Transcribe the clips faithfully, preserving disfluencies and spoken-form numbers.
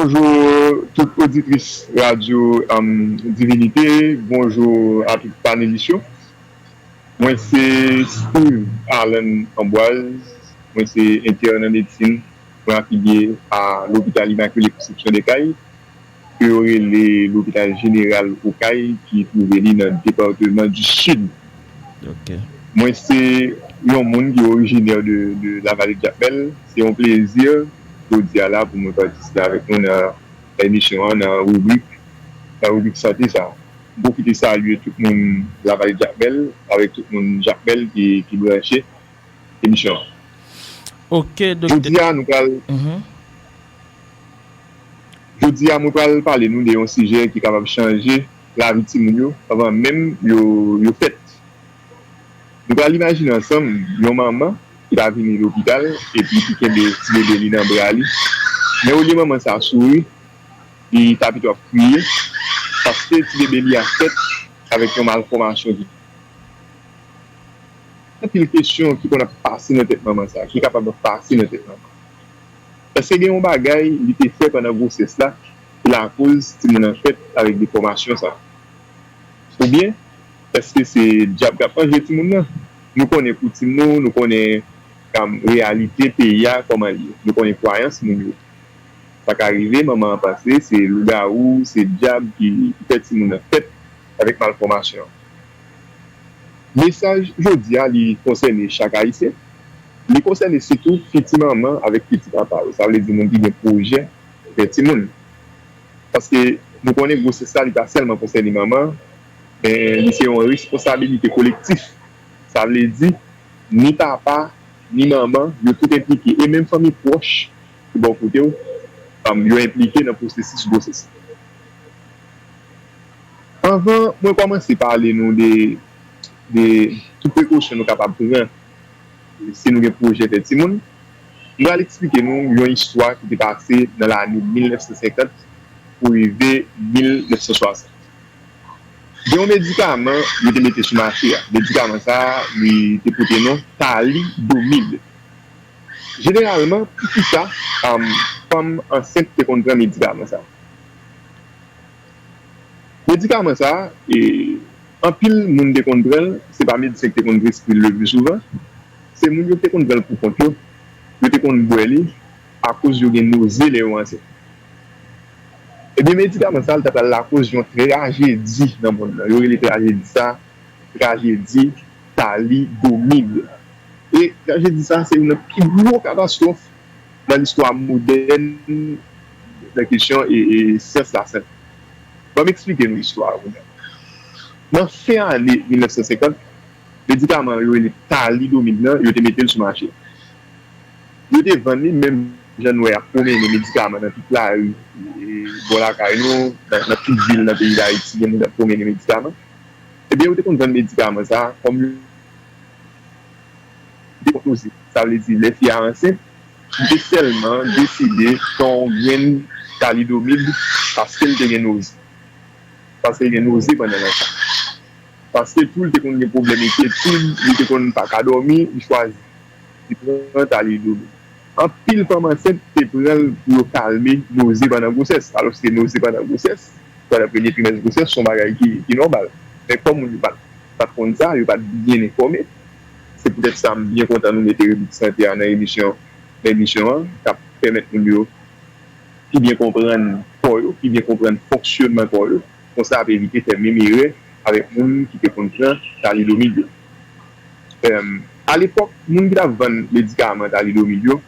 Bonjou tout oditris radyo um, Divinité, bonjou a tout panelis yo. Mwen se Steve Allen Amboise, mwen se entèn an medsin, mwen afilye a Lopital Immaculée Conception de Cayes, ke yo rele Lopital Jeneral Okay, ki twouve li nan depatman di Sid. Ok. Mwen se yon moun ki orijinè de, de Lavale Jakmèl. Se yon plezi jodi a la pou mwen patisipe avèk nou nan emisyon an, nan ribrik, nan ribrik sante sa. M pwofite salye tout moun Lavale Jakmèl, avèk tout moun Jakmèl ki, ki branche emisyon an. Ok, doktè. Jodi a, nou pral, Mhm. jodi a, mwen pral pale nou de yon sijè ki kapab chanje lavi timoun yo anvan menm yo, yo fèt. Nou pral imajine ansanm yon manman ki ta vini lopital epi ki kenbe ti bebe li nan bra li. Men olye manman sa a souri, li ta pito ap kriye paske ti bebe li a fèt avèk yon malfòmasyon ki anpil kesyon ki konn ap pase nan tèt manman sa, ki kapab ap pase nan tèt manman. Èske gen yon bagay li te fè pandan gwosès la ki lakoz timoun nan fèt avèk defòmasyon sa? Oubyen èske se dyab k ap manje timoun nan? Nou konnen koutim nou, nou konnen um, reyalite peyi a kòman li ye. Nou konnen kwayans moun yo. Sa ka rive, manman an panse se lougawou, se dyab ki, ki fè timoun nan fèt avèk malfòmasyon. Mesaj jodi a li konsène chak Ayisyen. Li konsène sitou fiti manman avèk fiti papa yo. Sa vle di moun ki gen pwojè fè timoun. Paske nou konnen gwosès la li pa sèlman konsène manman, men li se yon responsabilite kolektif. Sa vle di ni papa, ni manman, yo tout enplike. E menm fanmi pwòch ki bò kote w, um, yo enplike nan pwosesis gwosès. Anvan mwen kòmanse pale nou de, de tout prekosyon nou kapab pran si nou gen pwojè fè timoun, m pral eksplike nou yon istwa ki te pase nan lane mil nèf san senkant pou rive mil nèf san swasant. Gen yon medikaman yo te mete sou mache a. Medikaman sa a, li te pote non talidomid. Jeneralman, pou ki sa, um, fanm ansent te konn pran medikaman sa a? Medikaman sa a, e, anpil moun te konn pran l, se pa medsen ki te konn preskri l le pli souvan, se moun yo ki te konn pran l pou kont yo, yo te konn bwè li akoz yo gen noze lè yo ansent. Ebyen, medikaman sa a, li ta pral lakoz yon trajedi nan mond nan. Yo rele trajedi sa a, trajedi talidomid. E trajedi sa a, se youn nan pi gwo katastwòf nan listwa modèn nan kesyon e, e syans lasante. Ban m eksplike nou istwa a kounye a. Nan fen ane mil nèf san senkant, medikaman yo rele talidomid nan, yo te mete l sou mache. Yo te vann li menm jan nou wè y ap pwomene medikaman nan tout lari, e, bò lakay nou, nan, nan tout vil nan peyi Dayiti, gen moun k ap pwomene medikaman. Ebyen, yo te konn vann medikaman sa a kòm yo te konn noze. Sa vle di, lè fi a ansent, li te sèlman deside pran yon grenn talidomid paske l te gen noze. Paske l gen noze pandan l ansent. Paske tou, li te konn gen pwoblèm enkyetid, li te konn pa ka dòmi, li chwazi li pran talidomid. Anpil fanm ansent te pran l pou yo kalme noze pandan gwosès, alòske noze pandan gwosès, pandan premye trimès gwosès, se yon bagay ki, ki nòmal. Men kòm moun yo pa t, pa t konn sa, yo pa t byen enfòme. Se poutèt sa m byen kontan nou mete ribrik sante a nan emisyon, nan emisyon an, k ap pèmèt moun yo pi byen konprann kò yo, pi byen konprann fonksyònman kò yo. Konsa, ap evite fè menm erè avèk moun ki te konn pran talidomid yo. Em, alepòk, moun ki t ap vann medikaman talidomid yo,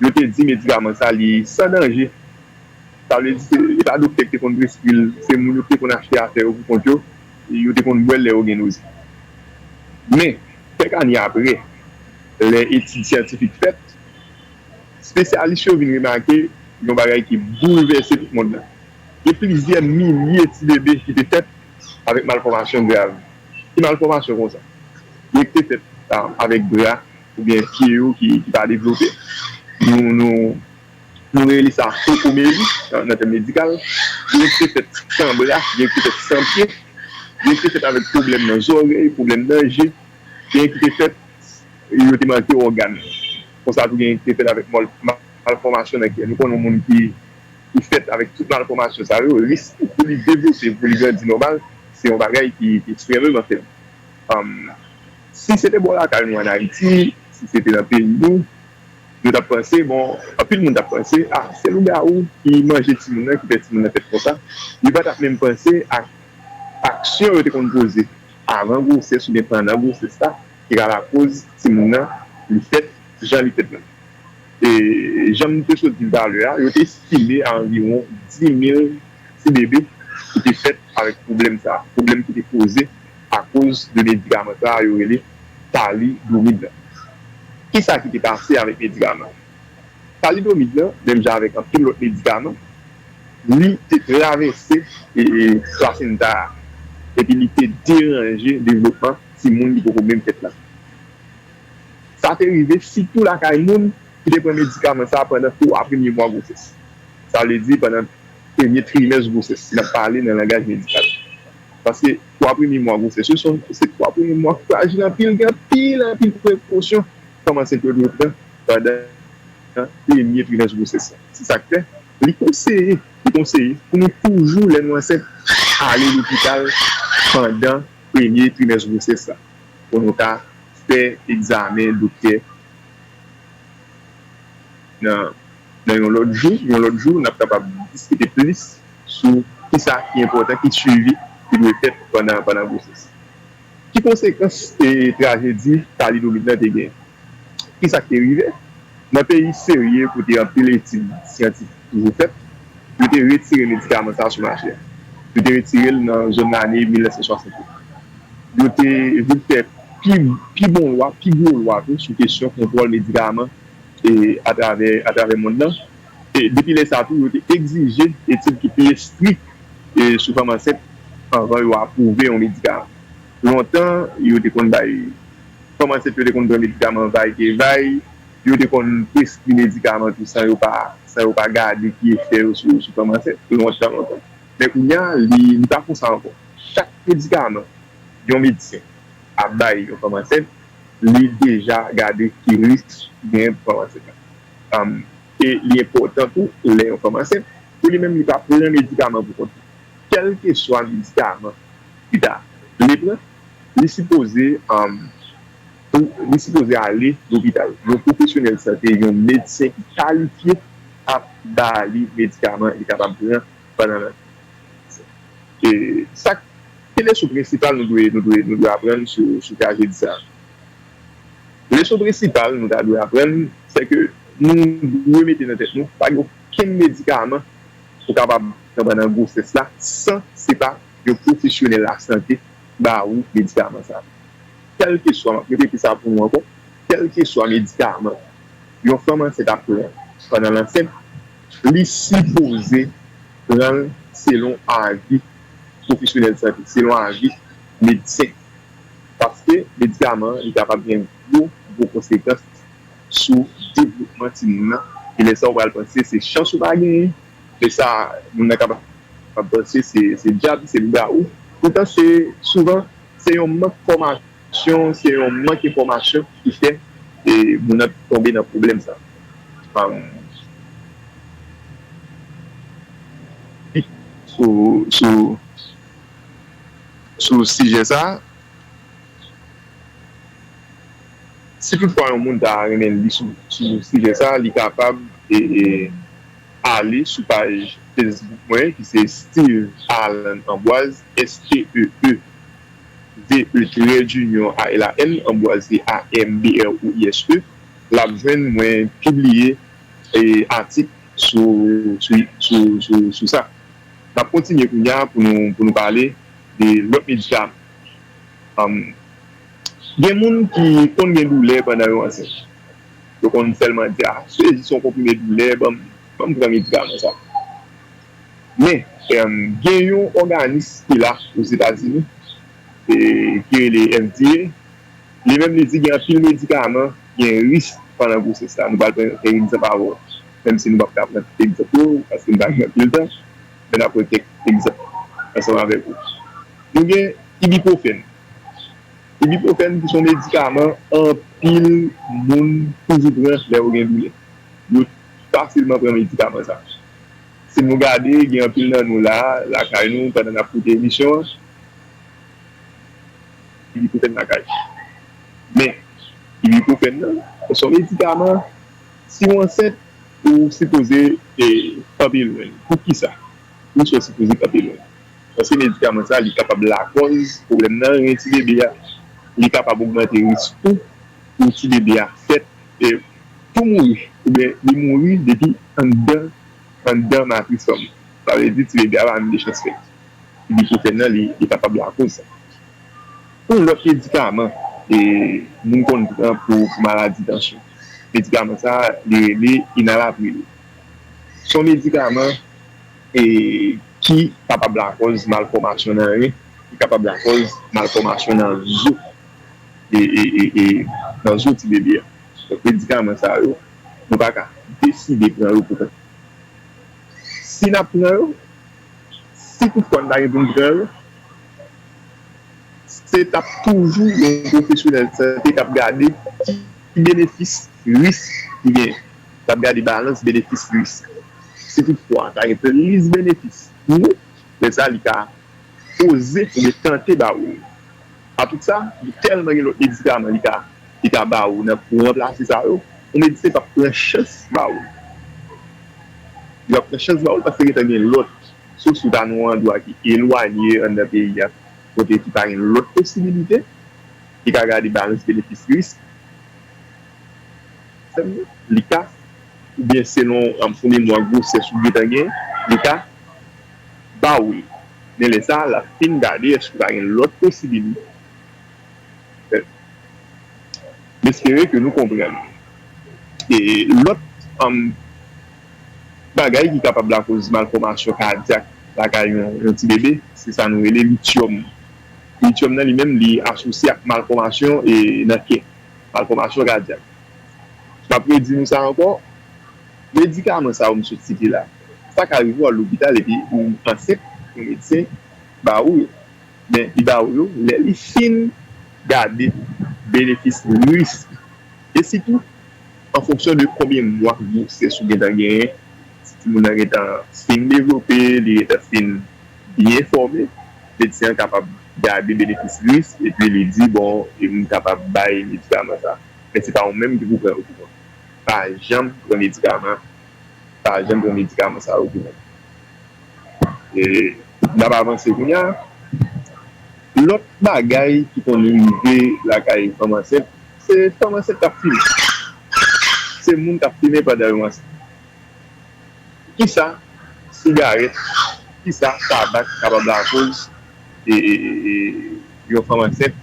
yo te di medikaman sa li san danje. Sa vle di, se, e pa doktè ki te konn preskri l, se moun yo ki te konn achte afè yo pou kont yo, e yo te konn bwè l lè yo gen noze. Men, kèk ane apre, lè etid syantifik fèt, espesyalis yo vin remake yon bagay ki boulvèse tout mond lan. Gen plizyè milye ti bebe ki te fèt avèk malfòmasyon grav. Ki malfòmasyon konsa? Gen ki te fèt, a, avèk bra oubyen pye yo ki, ki pa devlope. Nou, nou, nou rele sa kokomeli nan, nan tèm medikal. Gen ki te fèt san bra, gen ki te fèt san pye, gen ki te fèt avèk pwoblèm nan zòrèy, pwoblèm nan je, gen ki te fèt, yo te manke ògàn. Konsa tou gen ki te fèt avèk mòl-, malfòmasyon nan kè. Nou konnen yon moun ki, li fèt avèk tout malfòmasyon sa yo, risk pou li devlope, pou li grandi nòmal, se yon bagay ki, ki ekstrèmeman fèb. Um, si se te bò lakay nou ann Ayiti, si se te nan peyi nou, nou t ap panse, bon, anpil moun t ap panse, ah, se lougawou ki manje timoun nan, ki fè timoun nan fèt konsa. Yo pa t ap menm panse ak aksyon yo te konn poze avan gwosès oubyen pandan gwosès la, ki ka lakoz timoun nan li fèt jan li fèt la. E jan m te sot di l talè a, yo te estime a anviwon dis mil ti bebe ki te fèt avèk pwoblèm sa a, pwoblèm ki te koze akoz de medikaman sa a yo rele talidomid la. Kisa ki te pase avèk medikaman? Talidomid la, menm jan avèk anpil lòt medikaman, li te travèse e, e, plasenta a, epi li te deranje devlopman timoun ki poko menm fèt la. Sa te rive sitou lakay moun ki te pran medikaman sa a pandan twa premye mwa gwosès. Sa vle di pandan premye trimès gwosès, si n ap pale nan langaj medikal. Paske twa premye mwa gwosès yo se, se twa premye mwa frajil anpil, gen anpil, anpil prekosyon fanm ansent yo dwe pran pandan premye trimès gwosès la. Se sa k fè li konseye, li konseye pou nou toujou, lè nou ansent, ale lopital pandan premye trimès gwosès la, pou nou ka fè egzamen doktè nan, nan yon lòt jou. Yon lòt jou, n ap kapab diskite plis sou kisa ki enpòtan, ki swivi ki dwe fèt pandan, pandan gwosès. Ki konsekans e trajedi talidomid lan te gen? Kisa k te rive? Nan peyi serye kote anpil etid syantifik toujou fèt, yo te retire medikaman sa a sou mache a. Yo te retire l nan zòn lane mil nèf san swasant yo. Yo te vin fè pi, pi bon lwa, pi gwo lwa tou sou kesyon kontwòl medikaman e atravè, atravè mond lan. E depi lè sa a tou, yo te egzije etid ki pi estrik e sou fanm ansent anvan yo apwouve yon medikaman. Lontan, yo te konn bay fanm ansent yo te konn pran medikaman vay ke vay, yo te konn preskri medikaman tou san yo pa, san yo pa gade ki efè yo sou, sou fanm ansent, lontan, lontan. Men kounye a, li, li pa konsa ankò. Chak medikaman yon medsen ap bay yon fanm ansent, li deja gade ki risk ki genyen pou fanm ansent la. Um, e li enpòtan tou, lè yon fanm ansent, pou li menm li pa pran medikaman pou kont li. Kèlkeswa medikaman li ta vle pran, li sipoze, um, pou, li sipoze ale lopital. Yon pwofesyonèl sante, yon medsen ki kalifye ap ba li medikaman li kapab pran pandan l ansent. E sa, ki leson prensipal nou dwe, nou dwe, nou dwe aprann sou, sou trajedi sa a? Leson prensipal nou ta dwe aprann, se ke nou dwe mete nan tèt nou, pa gen okenn medikaman ou kapab pran pandan gwosès la san se pa yon pwofesyonèl lasante ba ou medikaman sa a. Kèlkeswa, m ap repete sa pou nou ankò, kèlkeswa medikaman yon fanm ansent ap pran pandan l ansent, li sipoze pran l selon avi pwofesyonèl sante, selon avi medsen. Paske medikaman an, li kapab gen gwo, gwo konsekans sou devlopman timoun nan. E lè sa a, ou pral panse se chans ou pa genyen. Lè sa a, moun nan kapab panse se, se dyab, se lougawou. Poutan, se souvan, se yon mank fòmasyon, se yon mank enfòmasyon ki fè e moun nan tonbe nan pwoblèm sa. Um, sou, sou, sou sijè sa, si toutfwa yon moun ta renmen li sou, sou sijè sa, li kapab e, e, ale sou paj Facebook mwen, ki se Steve Alan Ambroise, S T E E V E trait d'union A L A N, Ambroise, A M B R O I S E. L ap jwenn mwen pibliye e, atik sou, sou, sou, sou, sou sa. N ap kontinye kounye a pou nou, pou nou pale de lòt medikaman. Um, gen moun ki konn gen doulè pandan yo ansent. Yo konn sèlman di, ah, se jis yon konprime doulè, ban m, ban m pran medikaman sa. Men, um, gen yon òganis ki la Ozetazini, e, ki rele F D A, li menm li di gen anpil medikaman, gen risk pandan gwosès la. Nou pral pran kèk egzanp avè w. Menm si nou p ap ka pran tout egzanp yo, paske nou pa gen anpil tan, men n ap pran kèk egzanp ansanm avèk ou. Nou gen ibuprofèn. Ibuprofèn ki se yon medikaman anpil moun toujou pran lè yo gen doulè. Yo fasilman pran medikaman sa. Si nou gade, gen anpil nan nou la, lakay nou, pandan n ap koute emisyon an, ibuprofèn lakay. Men, ibuprofèn nan, se yon medikaman, si w ansent, ou sipoze e, kanpe lwen. Poukisa? Poukisa w sipoze kanpe lwen? Paske medikaman sa, li kapab lakòz pwoblèm nan ren ti bebe a. Li kapab ogmante risk tou pou ti bebe a fèt e, pou mouri, oubyen li mouri depi anndan, anndan matris fanm. Sa vle di ti bebe a pa menm de chans fèt. Ibuprofèn nan, li, li kapab lakòz sa. Yon lòt medikaman e, moun konn pran pou, pou maladi tansyon. Medikaman sa, li rele enalapril. Se yon medikaman e, ki kapab lakòz malfòmasyon nan ren, ki kapab lakòz malfòmasyon nan zo, e, e, e, e, nan zo ti bebe a. Donk, medikaman sa yo, nou pa ka deside pran yo pou kont. Si n ap pran yo, si toutfwa n ta gen pou n pran yo, se t ap toujou yon pwofesyonèl sante k ap gade ki benefis, risk ki gen. L ap gade balans benefis, risk. Si toutfwa ta gen plis benefis pou ou, lè sa li ka oze oubyen tante ba ou l. Atout sa, li tèlman gen lòt medikaman li ka, li ka ba ou nan, pou ranplase sa yo, yon medsen p ap pran chans ba ou l. Li p ap pran chans ba ou l paske gentan gen lòt, sof si w ta nan yon andwa ki elwanye anndan peyi a, kote ki pa gen lòt posibilite, li ka gade balans benefis risk. Li ka, oubyen selon, um, konbyen mwa gwosès ou gentan gen, li ka ba ou l. Men lè sa a, l ap fin gade èske w pa gen lòt posibilite. M espere ke nou konprann. E lòt, um, bagay ki kapab lakòz malfòmasyon kadyak lakay yon, yon ti bebe, se sa nou rele lityòm. Lityòm nan li menm, li asosye ak malfòmasyon e nan kè, malfòmasyon kadyak. M ap redi nou sa ankò, medikaman sa yo m sot site la, sa ka rive w al lopital epi ou ansent, yon medsen ba ou yo. Men li ba ou yo lè li fin gade benefis, risk, e sitou an fonksyon de konbyen mwa gwosès ou gentan genyen, si timoun nan gentan fin devlope, li gentan fin byen fòme, medsen an kapab gade benefis, risk, epi li di, bon, e m kapab bay medikaman sa. Men se pa ou menm ki pou pran yo pou kont. Pa janm pran medikaman, pa janm pran medikaman sa yo pou kont. E n ap avanse kounye a. Lòt bagay ki konn rive lakay fanm ansent, se fanm ansent k ap fimen. Se moun k ap fimen pandan yo ansent. Kisa sigarèt, kisa tabak kapab lakòz e, e, e, e, yon fanm ansent?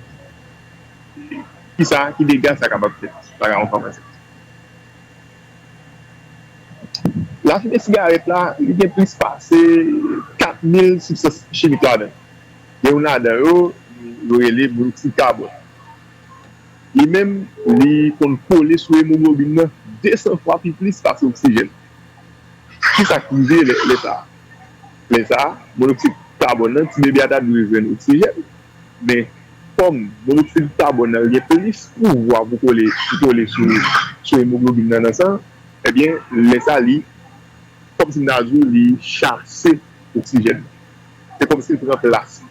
Kisa, ki dega sa kapab fè lakay yon fanm ansent? Lafimen sigarèt la, li gen plis pase kat mil sibstans chimik ladan l. Gen youn ladan yo, yo rele monoksid kabòn. Li menm, li konn kole sou emoglobin nan de san fwa pi plis pase oksijèn. Kisa k rive lè, lè sa a? Lè sa a, monoksid kabòn nan, ti bebe a ta dwe jwenn oksijèn. Men, kòm monoksid kabòn nan gen plis pouvwa pou kole, pou kole sou, sou emoglobin nan nan san, ebyen, lè sa a, li, kòmsi m ta di w, li chase oksijèn nan. Se kòmsi l pran plas li.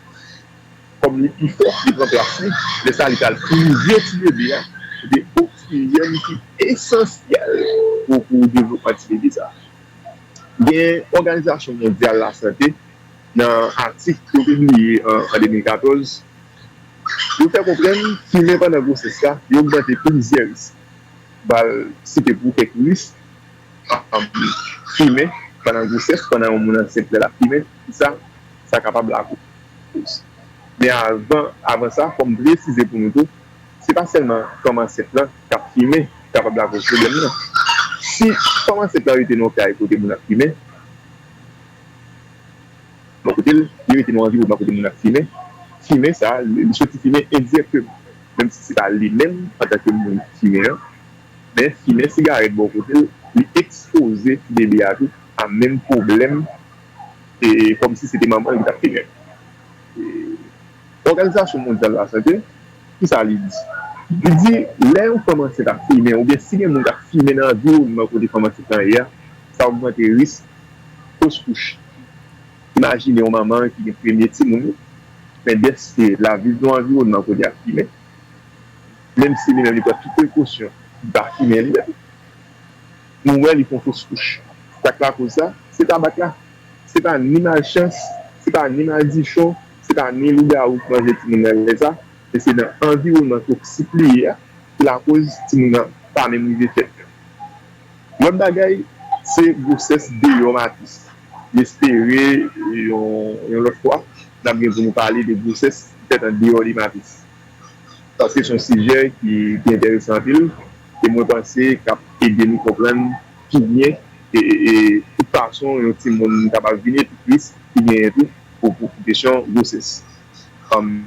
Kòm li pi fò, li pran plas li, lè sa a, li pral prive ti bebe a de oksijèn ki esansyèl pou, pou devlopman ti bebe sa a. Gen Òganizasyon Mondyal Lasante, nan atik yo pibliye an, an de mil katòz, yo fè konprann fimen pandan gwosès la, li ogmante plizyè risk. M pral site pou kèk risk, um, fimen pandan gwosès, pandan yon moun ansent lè l ap fimen, sa, sa kapab lakòz. Men avan, avan sa, fò m presize pou nou tou, se pa sèlman fanm ansent lan k ap fimen ki kapab lakòz pwoblèm nan. Si fanm ansent lan rete nan yon kay kote moun ap fimen, bò kote l, li rete nan yon anviwònman kote moun ap fimen, fimen sa a, li, li soti fimen endirèkteman. Menm si se pa li menm antanke moun ki fimen an, men fimen sigarèt bò kote l, li ekspoze ti bebe a tou a menm pwoblèm, e, kòmsi se te manman l ki t ap fimen. E, Òganizasyon Mondyal Lasante, kisa li di? Li di, lè yon fanm ansent ap fimen, oubyen si gen moun k ap fimen nan anviwònman kote fanm ansent lan ye a, sa ogmante risk fos kouch. Imajine yon manman ki gen premye timoun li, men dèske l ap viv nan yon anviwònman kote y ap fimen, menm si li menm li pran tout prekosyon pou l pa fimen li menm, nou wè li fè yon fos kouch. Sa k lakoz sa? Se tabak la. Se pa ni malchans, se pa ni maldichon, se pa ni lougawou k manje timoun nan lè sa, men se nan anviwònman toksik li ye a ki lakoz timoun nan pa menm rive fèt. Lòt bagay, se gwosès deyò matris. M espere yon, yon lòt fwa, n ap gen pou nou pale de gwosès ki fèt andeyò de matris. Paske se yon sijè ki, ki enteresan anpil, e mwen panse k ap ede nou konprann pi byen e, e, e tout fason yon timoun kapab vin e tout risk ki genyen tou pou, pou, pou kesyon gwosès. Um,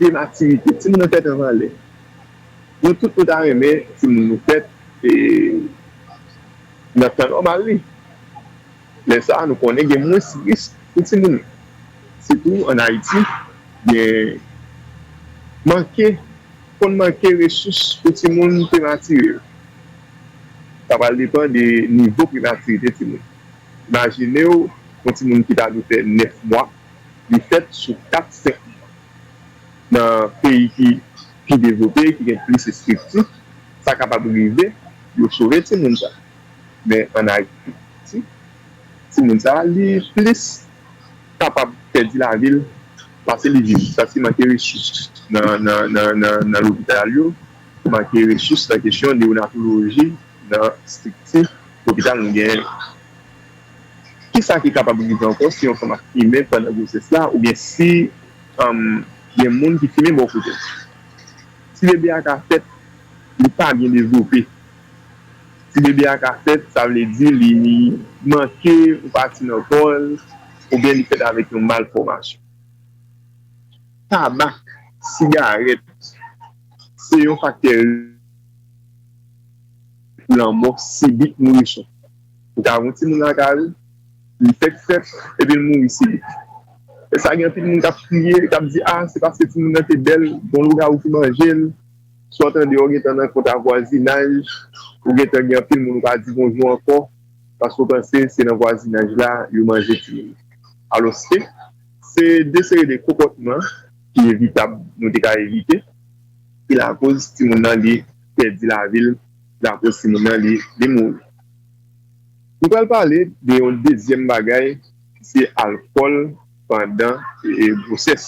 prematirite, timoun nan fèt anvan lè. Nou tout nou ta renmen timoun nou fèt e, nan tan nòmal li. Lè sa a, nou konnen gen mwens risk pou timoun. Sitou ann Ayiti, gen manke, konn manke resous pou timoun prematire yo. Sa pral depann de nivo prematirite timoun. Imajine w, yon timoun ki ta dwe fè nèf mwa, li fèt sou kat, senk mwa. Nan peyi ki pi devlope, ki gen plis estrikti, sa kapab rive, yo sove timoun sa. Men ann Ayiti, timoun sa, li plis kapab pèdi lavi l pase li viv. Sa se manke resous nan, nan, nan, nan, nan lopital yo, manke resous nan kesyon newonatoloji, nan estrikti lopital nou genyen yo. Kisa ki kapab rive ankò si yon fanm ap fimen pandan gwosès la, oubyen si, um, gen moun ki fimen bò kote l? Si bebe a ka fèt, li pa byen devlope. Si bebe a ka fèt, sa vle di li manke yon pati nan kò l, oubyen li fèt avèk yon malfòmasyon. Tabak, sigarèt, se yon faktè lanmò sibit nourison. Ou ka gen yon timoun lakay ou, li fèk fèt, epi l mouri sibit. E sa gen anpil moun k ap kriye, k ap di, a, se paske timoun nan te bèl, gon lougawou ki manje l. Swa w tande w gentan nan kontra vwazinaj, ou gentan gen anpil moun ou pa di bonjou ankò, paske w panse se nan vwazinaj la yo manje timoun. Alòske, se de seri de konpòtman ki evitab, nou te ka evite, ki lakoz timoun nan li pèdi lavi l, lakoz timoun nan li, li mouri. Nou pral pale de yon dezyèm bagay, ki se alkòl pandan, e, gwosès.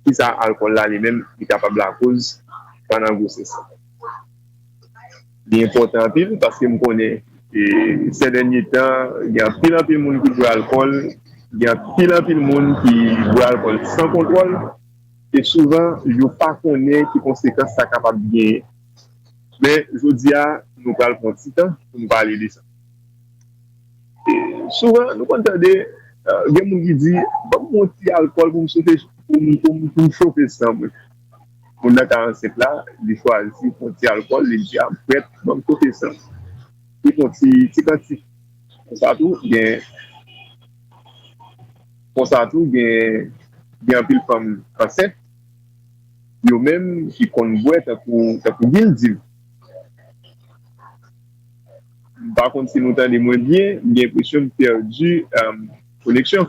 Kisa alkòl la li menm li kapab lakoz pandan gwosès la? Li enpòtan anpil paske m konnen, e, sè dènye tan, gen anpil anpil moun ki bwè alkòl, gen anpil anpil moun ki bwè alkòl san kontwòl, e souvan, yo pa konnen ki konsekans sa kapab genyen. Men, jodi a, nou pral pran ti tan pou nou pale de sa. E, souvan, nou konn tande, e, gen moun ki di, ban m yon ti alkòl pou m sote, pou m, pou m, pou m chofe san mwen. Moun nan karannsenk la, li chwazi pran ti alkòl, li di, a, m prèt, ban m chofe san. Li pran ti, ti kantik. Konsa tou, gen, konsa tou, gen, gen anpil fanm ansent, yo menm ki konn bwè tankou, tankou Gildy. M pa konn si nou tande mwen byen, m gen enpresyon m pèdi, um, koneksyon.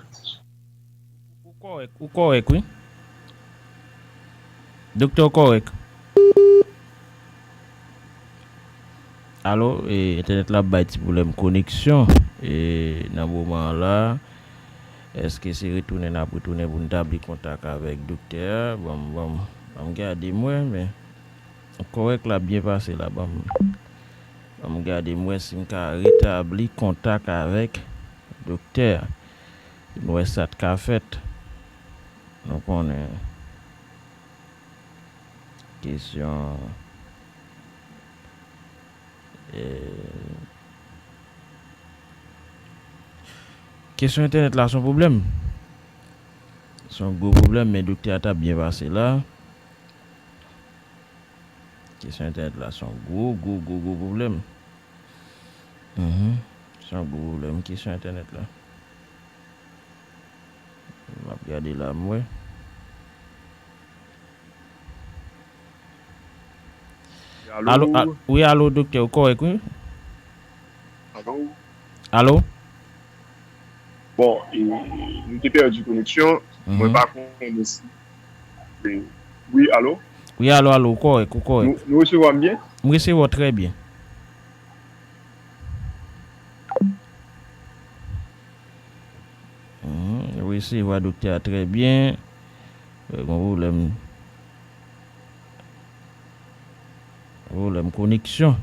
Ou kòrèk, ou kòrèk, wi. Doktè, ou kòrèk. Alo, e, entènèt la ap bay ti pwoblèm koneksyon, e, nan moman an la. Èske se retounen n ap retounen pou n tabli kontak avèk doktè a? Ban m, ban m, ban m gade m wè, men kòrèk la ap byen pase la. Ban m, ban m gade m wè si m ka retabli kontak avèk doktè a. N wè sa t ka fèt. Nou konnen kesyon, e, kesyon entènèt la se yon pwoblèm. Se yon gwo pwoblèm, men doktè a t ap byen pase la. Kesyon entènèt la se yon gwo, gwo, gwo, gwo pwoblèm. Mhm. Se yon gwo pwoblèm kesyon entènèt la. M ap gade la, m wè. Alo, alo, a-, wi, alo, doktè, ou kòrèk, wi? Alo? Alo? Bon, e, nou te pèdi koneksyon. Mwen pa konnen si. E, wi, alo? Wi, alo, alo, ou kòrèk, ou kòrèk. Nou, nou resevwa m byen? M resevwa w trè byen. Mhm, nou resevwa doktè a trè byen. Gon pwoblèm. Pwoblèm koneksyon.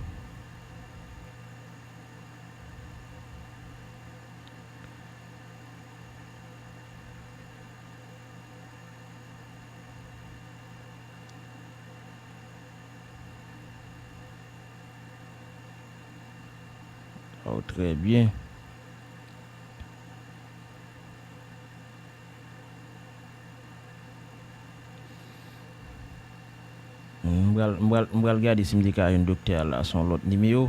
Oh, trè byen. M pral, m pral, m pral gade si m te ka jwenn doktè a la sou yon lòt nimewo.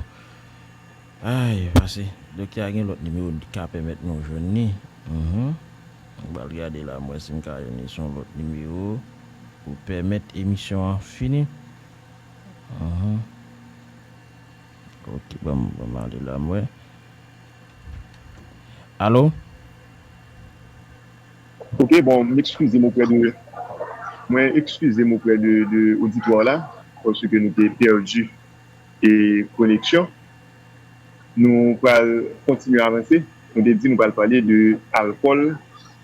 Ay, pase doktè a gen lòt nimewo ki ka pèmèt nou jwenn li. Mhm. M pral gade la, m wè si m ka jwenn li sou yon lòt nimewo pou pèmèt emisyon an fini. Mhm. Ok, ban m, ban m ale la, m wè. Alo? Ok, bon, m ekskize m oprè de, mwen ekskize m oprè de, de oditwa la, paske nou te pèdi e koneksyon. Nou pral kontinye avanse. Nou te di nou pral pale de alkòl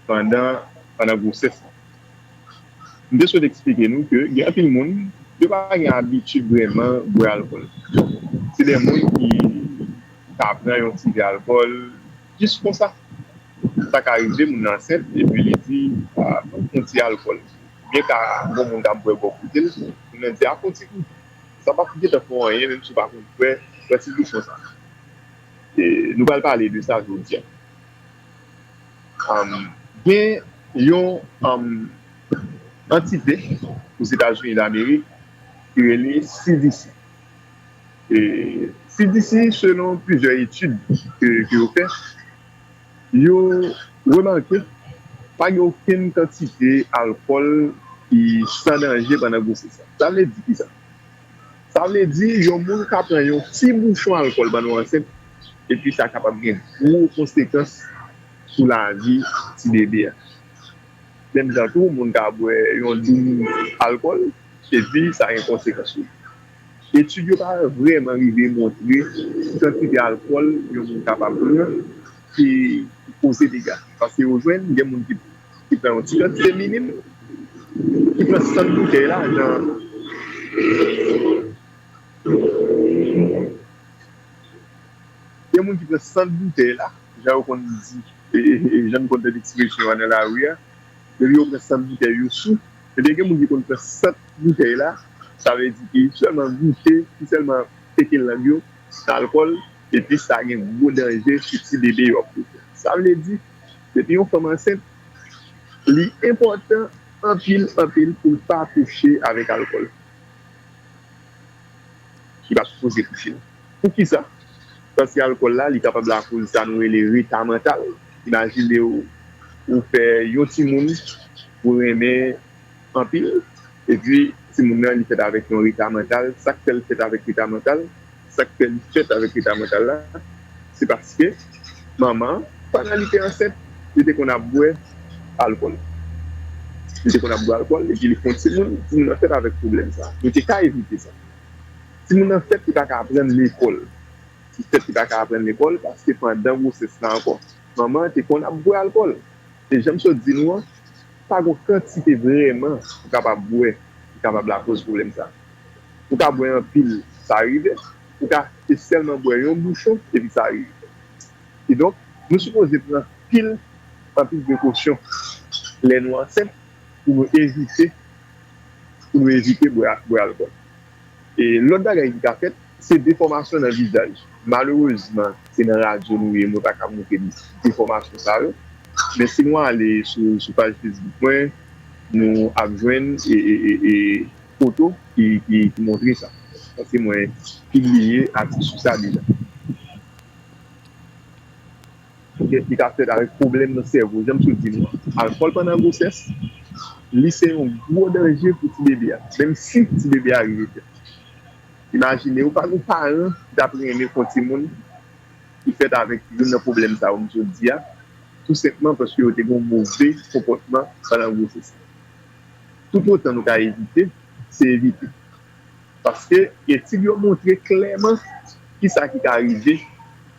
pandan, pandan gwosès la. M te sot eksplike nou ke gen anpil moun, yo pa gen abitid vrèman bwè alkòl. Se de moun ki ka pran yon ti vè alkòl jis konsa. Sa ka rive, moun nan ansent, epi li di, "A, ban m yon ti alkòl." Oubyen ka gon moun k ap bwè bò kote l, moun nan di, "A, pran yon ti goute." Sa p ap gentan fè w anyen, menm si w pa konn bwè, pran ti bouchon sa. E, nou pral pale de sa jodi a. Am, gen yon, am, antite Ozetazini Damerik ki rele C D C. E, C D C, selon plizyè etid ke, ke yo fè, yo remake pa gen okenn kantite alkòl ki san danje pandan gwosès la. Sa vle di kisa? Sa vle di yon moun ka pran yon ti bouchon alkòl pandan w ansent, epi sa kapab gen gwo konsekans sou lavi ti bebe a. Menm jan tou, moun ka bwè yon doum alkòl, epi sa gen konsekans sou li. Etid yo pa vrèman rive montre ki kantite alkòl yon moun kapab pran ki poze dega. Paske yo jwenn gen moun ki, ki pran yon ti kantite minim, ki pran sant boutèy la, jan, gen moun ki pran sant boutèy la, jan yo konn di, e, e, e, jan n konn tande ekspresyon an nan lari a, depi yo pran sant boutèy yo sou, ebyen gen moun ki konn pran sant boutèy la, sa vle di ki sèlman goute, ki sèlman pete lang yo nan alkòl, epi sa gen gwo danje sou ti bebe yo ap pote. Sa vle di, depi yon fanm ansent, li enpòtan anpil, anpil pou l pa kouche avèk alkòl. Li pa sipoze kouche. Poukisa? Paske alkòl la, li kapab lakoz sa nou rele reta mantal. Imajine w, ou fè yon timoun ou renmen anpil, epi timoun nan, li fèt avèk yon reta mantal. Sa k fè l fèt avèk reta mantal? Sa k fè li fèt avèk reta mantal la, se paske manman an, pandan li te ansent, li te konn ap bwè alkòl. Li te konn ap bwè alkòl, epi li fè yon timoun, timoun nan fèt avèk pwoblèm sa. Nou te ka evite sa. Timoun nan fèt, li pa ka aprann lekòl. Li fèt, li pa ka aprann lekòl, paske pandan gwosès la ankò, manman an te konn ap bwè alkòl. E jan m sot di nou an, pa gen yon kantite vrèman ou kapab bwè ki kapab lakoz pwoblèm sa. Ou ka bwè anpil, sa rive. Ou ka te sèlman bwè yon bouchon, epi sa rive. Kidonk, nou sipoze pran anpil, anpil prekosyon lè nou ansent pou nou evite, pou nou evite bwè, bwè alkòl. E lòt bagay ki ka fèt, se defòmasyon nan vizaj. Malerezman, se nan radyo nou ye, mwen pa ka montre defòmasyon sa yo. Men si nou ale sou, sou paj Facebook mwen, nou ap jwenn e, e, e, e foto ki, ki, ki montre sa. Paske mwen pibliye atik sou sa deja. Li ka fèt avèk pwoblèm nan sèvo. Jan m sot di nou an, alkòl pandan gwosès, li se yon gwo danje pou ti bebe a. Menm si ti bebe a rive fèt. Imajine, ou pa gen yon paran ki t ap renmen fè yon timoun ki fèt avèk youn nan pwoblèm sa yo m sot di a, tou senpman paske yo te gen yon move konpòtman pandan gwosès la. Toutotan nou ka evite, se evite. Paske etid yo montre klèman kisa ki ka rive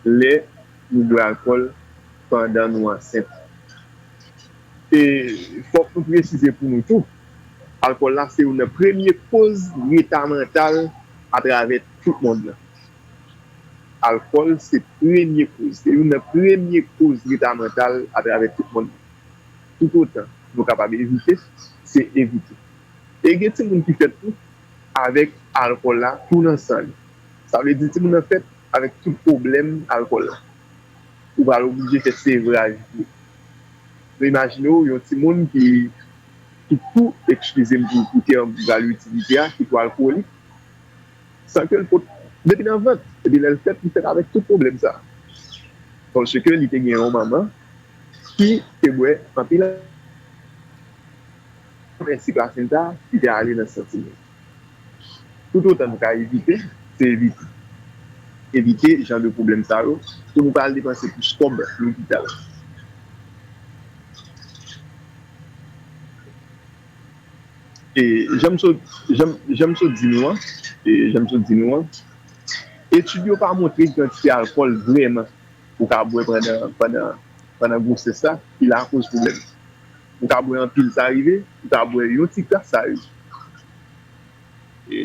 lè nou bwè alkòl pandan nou ansent. E fòk nou presize pou nou tou, alkòl la se youn nan premye koz reta mantal atravè tout mond lan. Alkòl se premye koz, se youn nan premye koz reta mantal atravè tout mond lan. Toutotan nou kapab evite, se evite. E gen timoun ki fèt tou avèk alkòl la tou nan san li. Sa vle di timoun nan fèt avèk tout pwoblèm alkòl la. Ou pral oblije fè sevraj li. Nou imajine w yon timoun ki, ki tou, eskize m pou, pou tèm m pral itilize a, ki tou alkòlik, san ke l pot, depi nan vant, epi lè l fèt, li fèt avèk tout pwoblèm sa. Paske li te gen yon manman ki te bwè anpil, menm si plasenta ki te ale nan san timoun. Toutotan nou ka evite, se evite. Evite jan de pwoblèm sa yo, pou nou pa al depanse plis kòb lopital. E jan m sot, jan, jan m sot di nou an, e jan m sot di nou an, etid yo pa montre kantite alkòl vrèman ou ka bwè pandan, pandan, pandan gwosès la ki lakoz pwoblèm. Ou ka bwè anpil, sa rive, ou ka bwè yon ti kras, sa rive. E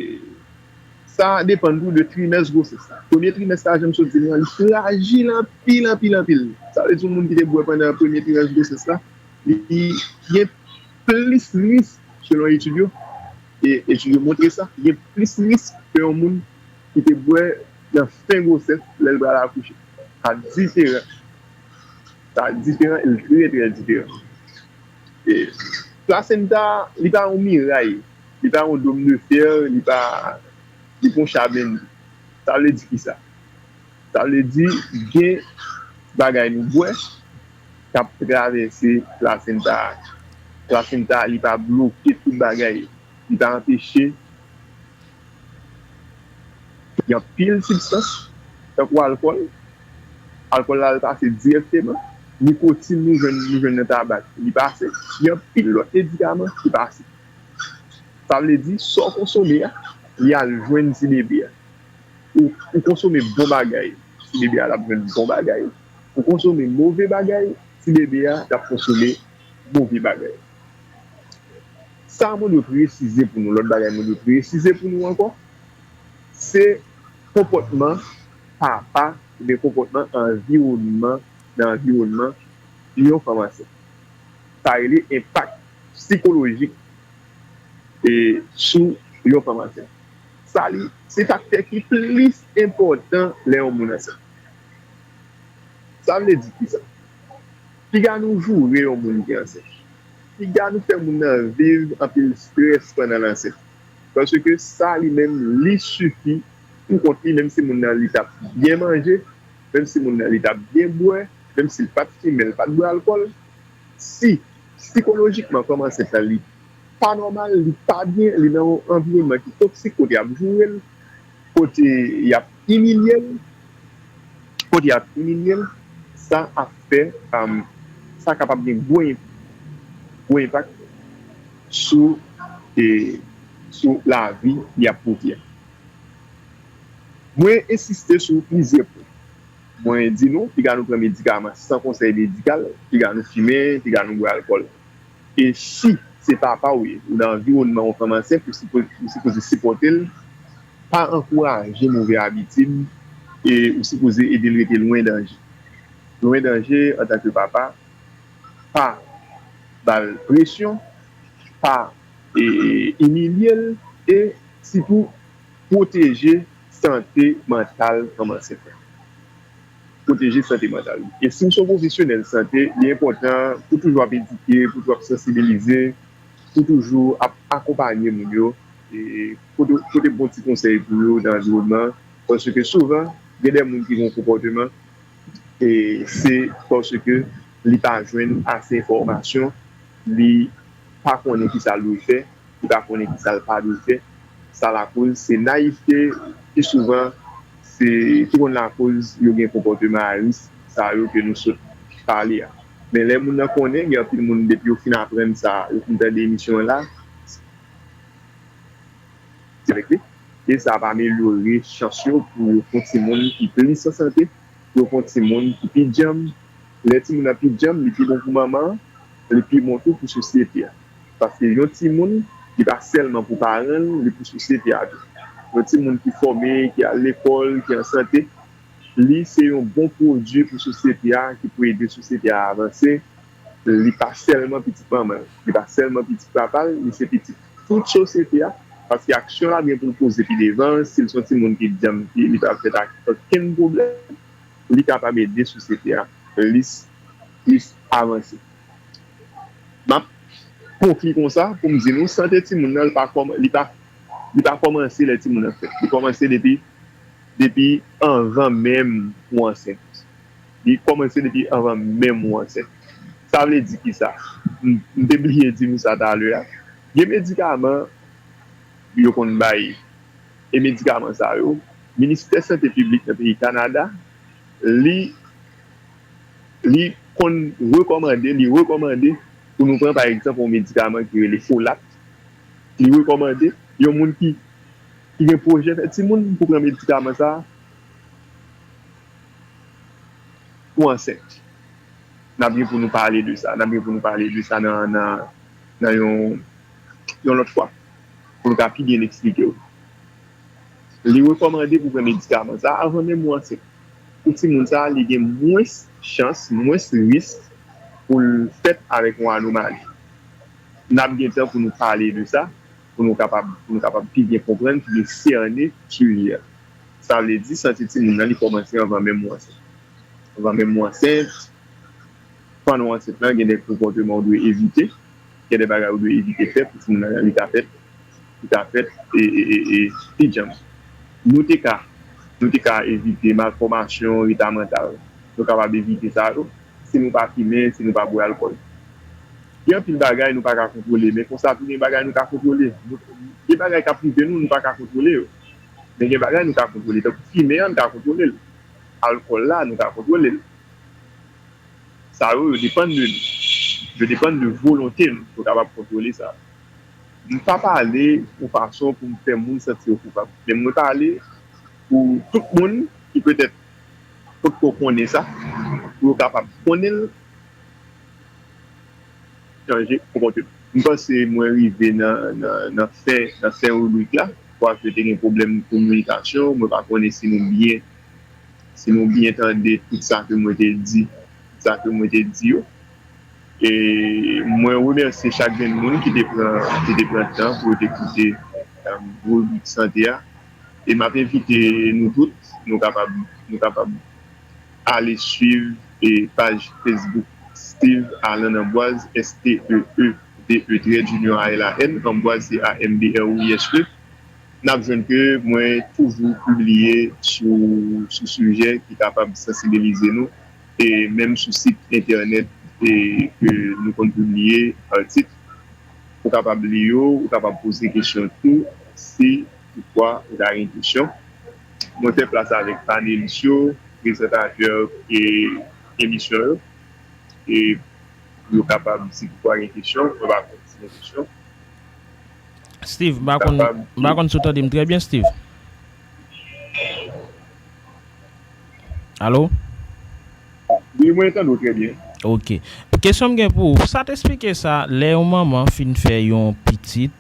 sa depann tou de trimès gwosès la. Premye trimès la, jan m sot di nou an, li frajil anpil, anpil, anpil. Sa vle di yon moun ki te bwè pandan premye trimès gwosès la, li gen plis risk, selon etid yo, e etid yo montre sa, gen plis risk ke yon moun ki te bwè nan fen gwosès lè l pral akouche. Sa diferan. Sa diferan, e l trè, trè diferan. E plasenta, li pa yon miray, li pa yon dòm de fè, li pa, li pa yon cha blende. Sa vle di kisa? Sa vle di gen bagay nou bwè k ap travèse plasenta a. Plasenta a, li pa bloke tout bagay. Li pa anpeche gen anpil sibstans, tankou alkòl. Alkòl la, li pase dirèkteman. Nikotin, nou jwenn, nou jwenn nan tabak, li pase. Gen anpil lòt medikaman ki pase. Sa vle di, sa w konsome a, li al jwenn ti bebe a. Ou, ou konsome bon bagay, ti bebe a l ap jwenn bon bagay. Ou konsome move bagay, ti bebe a l ap konsome move bagay. Sa mwen dwe presize pou nou, lòt bagay mwen dwe presize pou nou ankò, se konpòtman papa, oubyen konpòtman anviwònman, nan anviwònman yon fanm ansent. Sa rele enpak sikolojik, e, sou yon fanm ansent. Sa li, se faktè ki plis enpòtan lè yon moun ansent. Sa vle di kisa? Piga nou joure yon moun ki ansent. Piga nou fè moun nan viv anpil estrès pandan l ansent. Paske sa li menm, li sifi pou kont li, menm si moun nan li t ap byen manje, menm si moun nan li t ap byen bwè, menm si l pa t fimen, l pa t bwè alkòl, si sikolojikman fanm ansent lan li pa nòmal, li pa byen, li nan yon anviwònman ki toksik, kote y ap joure l, kote y ap imilye l, kote y ap imilye l, sa ap fè, um, sa kapab gen gwo, gwo enpak sou, e, sou lavi li ap pote a. Mwen ensiste sou plizyè pwen. Mwen di nou, piga nou pran medikaman san konsèy medikal, piga nou fimen, piga nou bwè alkòl. E si se papa w ye, ou nan anviwònman yon fanm ansent, ou sipo-, ou sipoze sipòte l, pa ankouraje move abitid, e ou sipoze ede l rete lwen danje. Lwen danje antanke papa, pa ba l presyon, pa, e, imilye l, e sitou pwoteje sante mantal fanm ansent lan. Pwoteje sante mantal li. E si w se yon pwofesyonèl sante, li enpòtan pou toujou ap edike, pou toujou ap sansibilize, pou toujou ap akonpanye moun yo, e pote, pote bon ti konsèy pou yo nan anviwònman an, paske souvan, gen de moun ki gen yon konpòteman, e se paske li pa jwenn ase enfòmasyon, li pa konnen kisa l dwe fè, li pa konnen kisa l pa dwe fè. Sa lakoz, se nayivte, pi souvan, se, ki konn lakoz yo gen konpòteman a risk sa yo ke nou sot pale a. Men lè moun nan konnen, gen anpil moun, depi yo fin aprann sa, yo fin tande emisyon an la, avèk li. E sa ap amelyore chans yo pou yo fè yon timoun ki plis an sante, pou yo fè yon timoun ki pi djanm. Lè timoun nan pi djanm, li pi bon pou manman an, li pi bon tou pou sosyete a. Paske yon timoun, li pa sèlman pou paran l, li pou sosyete a tou. Yon timoun ki fòme, ki al lekòl, ki an sante, li se yon bon pwodui pou sosyete a, ki pou ede sosyete a avanse. Li pa sèlman pitit manman l, li pa sèlman pitit papa l, li se pitit tout sosyete a. Paske aksyon l ap gen pou l poze pi devan, si l se yon timoun ki djanm, ki li pa fèt ak okenn pwoblèm, li kapab ede sosyete a plis, plis avanse. M ap konkli konsa pou m di nou, sante timoun nan, li pa kòman-, li pa, li pa kòmanse lè timoun nan fèt. Li kòmanse depi, depi anvan menm ou ansent. Li kòmanse depi anvan menm ou ansent. Sa vle di kisa? M, m te bliye di nou sa talè a. Gen medikaman yo konn bay, e medikaman sa yo, Ministè Sante Piblik nan peyi Kanada, li, li konn rekòmande, li rekòmande pou nou pran, pa egzanp, yon medikaman ki rele folat. Li rekòmande yon moun ki, ki gen pwojè fè timoun pou pran medikaman sa a pou ansent. N ap gen pou nou pale de sa. N ap gen pou nou pale de sa nan, nan, nan yon, yon lòt fwa. Pou nou ka pi byen eksplike w. Li rekòmande pou pran medikaman sa a anvan menm ou ansent. Pou timoun sa a, li gen mwens chans, mwens risk pou l fèt avèk yon anomali. N ap gen tan pou nou pale de sa, pou nou kapab, pou nou kapab pi byen konprann, pi byen sène sijè a. Sa vle di, sante timoun nan, li kòmanse anvan menm ou ansent. Anvan menm ou ansent, pandan w ansent lan, gen de konpòteman ou dwe evite, gen de bagay ou dwe evite fè pou timoun nan, li ka fèt, li ka fèt, e, e, e, e, pi djanm. Nou te ka, nou te ka evite malfòmasyon, reta mantal. Nou kapab evite sa yo. Si nou pa fimen, si nou pa bwè alkòl. Gen anpil bagay nou pa ka kontwole, men konsa tou gen bagay nou ka kontwole. Nou, gen bagay k ap rive nou, nou pa ka kontwole yo. Men gen bagay nou ka kontwole, tankou fimen an, nou ka kontwole l. Alkòl la, nou ka kontwole l. Sa yo, yo depann de nou. Yo depann de volonte nou pou kapab kontwole sa. M pa pale yon fason pou m fè moun santi yo koupab. Men mwen pale pou tout moun ki petèt potko konnen sa, pou yo kapab konnen l, chanje konpòteman. M panse mwen rive nan, nan, nan fen, nan fen ribrik la, paske te gen pwoblèm kominikasyon, mwen pa konnen si nou byen, si nou byen tande tout sa ke mwen te di, tout sa ke mwen te di yo. E mwen remèsye chak grenn moun ki te pran, ki te pran tan pou yo te koute, um, ribrik sante a. E m ap envite nou tout, nou kapab, nou kapab ale swiv, e, paj Facebook Steve Alan Amboise, S T E E V E trait d'union A L A N, Amboise, C A M B R O I S E. N ap jwenn ke mwen toujou pibliye sou, sou sijè ki kapab sansibilize nou, e menm sou sit entènèt, e ke nou konn pibliye atik, ou kapab li yo, ou kapab poze kesyon tou, si toutfwa ou ta gen kesyon. Mwen fè plas avèk panelis yo, prezantatè, e, emisyon yo, e pou yo kapab, si toutfwa gen kesyon, mwen pa konn si gen kesyon. Steve, m pa konn, m pa konn si w tande m trè byen, Steve. Alo? Wi, mwen tande w trè byen. Ok. Kesyon m gen pou ou, sa t eksplike sa, lè yon manman fin fè yon pitit,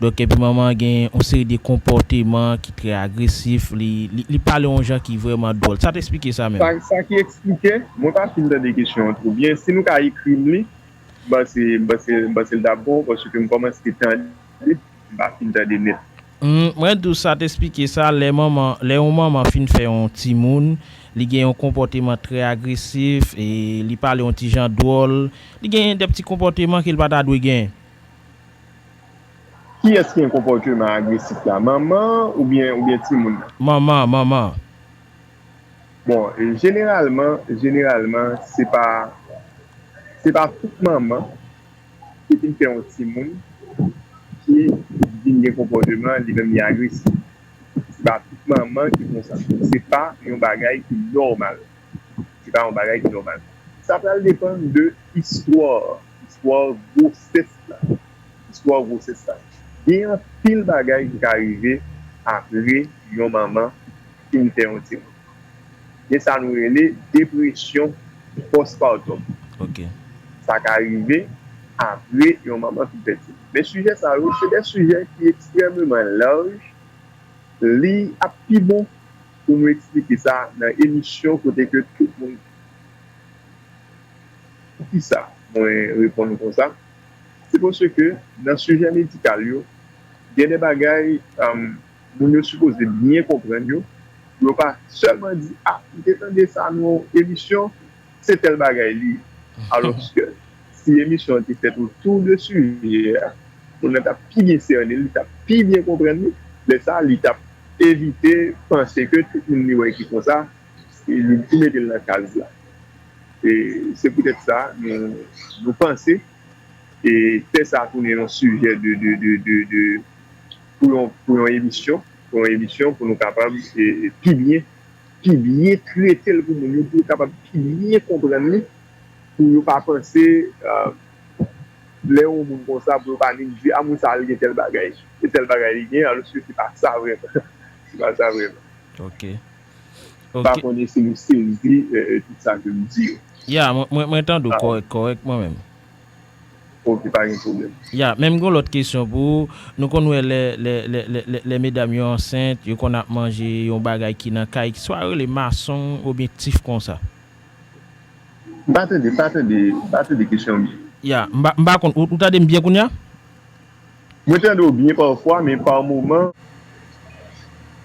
donk epi manman an gen yon seri de konpòteman ki trè agresif, li, li, li pale yon jan ki vrèman dwòl. Sa t eksplike sa menm? Sa, sa ki eksplike, mwen pa fin tande kesyon an twò byen. Si nou ka ekri m li, m panse, m panse, m panse l t ap bon, paske m kòmanse tande, m pa fin tande nèt. Hmm, mwen di w sa t eksplike sa, lè manman, lè yon manman fin fè yon timoun, li gen yon konpòteman trè agresif, e li pale yon ti jan dwòl, li gen de ti konpòteman ke l pa ta dwe gen. Kiyès ki gen konpòteman agresif la? Manman oubyen, oubyen timoun nan? Manman, manman. Bon, e jeneralman, jeneralman, se pa, se pa tout manman ki fin fè yon timoun ki vin gen konpòteman li menm li agresif. Se pa tout manman ki konsa. Se pa yon bagay ki nòmal. Se pa yon bagay ki nòmal. Sa pral depann de istwa, istwa gwosès la. Istwa gwosès la. Gen anpil bagay ki ka rive apre yon manman fin fè yon timoun. Gen sa nou rele depresyon postpartum. Ok. Sa ka rive apre yon manman fin fè timoun. Men sijè sa yo, se de sijè ki ekstrèmeman laj. Li ap pi bon pou nou eksplike sa nan emisyon kote ke tout moun. Poukisa mwen reponn konsa? Se paske nan sijè medikal yo, gen de bagay um, moun yo sipoze byen konprann yo, pou yo pa sèlman di, a, m te tande sa nan yon emisyon, se tèl bagay li ye. Alòske si emisyon an te fèt otou de sijè a, moun nan t ap pi byen sène l, li t ap pi byen konprann li. Lè sa a, li t ap evite panse ke tout moun li wè ki konsa, li tou mete l nan kaz la. E se poutèt sa, nou, nou panse e fè sa tounen yon sijè de, de, de, de, de pou yon, pou yon emisyon, pou yon emisyon, pou nou kapab e, e, pi byen, pi byen trete l pou moun yo, pou yo kapab pi byen konprann li, pou yo pa panse uh, lè yon moun konsa, pou yo pa vin di, a moun sa li gen tèl bagay, se tèl bagay li gen, alòske se pa sa vrèman. Se pa sa vrèman. Ok. Ok. Pa konnen si nou sezi uh, tout sa ke m di yo. Ya, mwen, mwen tande w kòrèk, kòrèk mwen menm. Ok, pa gen pwoblèm. Ya, menm gon lòt kesyon pou ou. Nou konn wè lè, lè, lè, lè, lè, lè medam yo ansent, yo konn ap manje yon bagay ki nan kay, swa rele masong oubyen tif konsa. M pa tande, m pa tande, m pa tande kesyon byen. Ya, m pa, m pa konn, ou, ou tande m byen kounye a? Mwen tande w byen pafwa, men pa moman.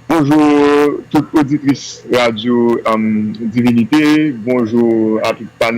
Bonjou tout oditris radyo um, Divinite, bonjou a tout panel